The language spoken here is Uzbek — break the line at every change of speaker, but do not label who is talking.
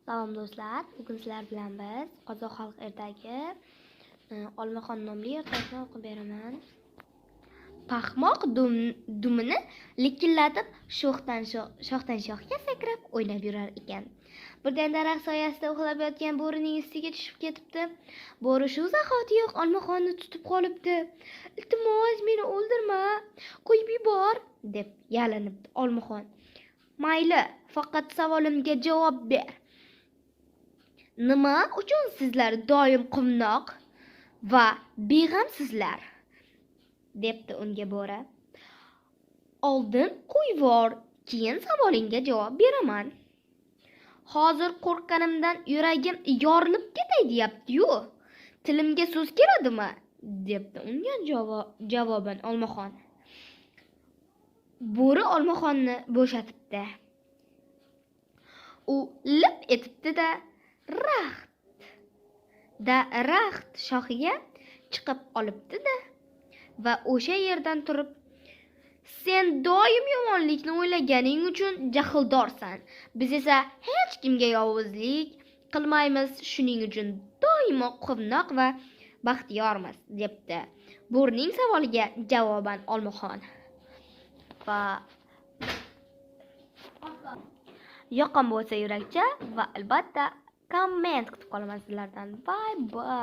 Salom do'stlar, bugun sizlar bilan biz Qozoq xalq ertagi Olmaxon nomli ertakni o'qib beraman. Paxmoq dumini likillatib sho'xdan shoxdan shoxga sakrab o'ynab yurar ekan. Birdan daraxt soyasida uxlab yotgan bo'rining ustiga tushib ketibdi. Bo'ri shu zahotiyoq Olmaxonni tutib qolibdi. "Iltimos, meni o'ldirma, qo'yib yubor", deb yalinibdi Olmaxon. "Mayli, faqat savolimga javob ber. Nima uchun sizlar doim quvnoq va beg'amsizlar?" debdi unga bo'ri. "Oldin qo'yvor, keyin savolingga javob beraman. Hozir qo'rqqanimdan yuragim yorilib ketay deyapti-yu. Tilimga so'z keladimi?" debdi unga javoban Olmaxon. Bo'ri Olmaxonni bo'shatibdi. U lip etibdi-da, daraxt shoxiga chiqib olibdi-da va o'sha yerdan turib, "Sen doim yomonlikni o'ylaganing uchun jahldorsan. Biz esa hech kimga yovuzlik qilmaymiz, shuning uchun doimo quvnoq va baxtiyormiz", debdi bo'rining savoliga javoban Olmaxon. Va yoqqan bo'lsa yurakcha va albatta komment kutib qolaman sizlardan. Bye bye.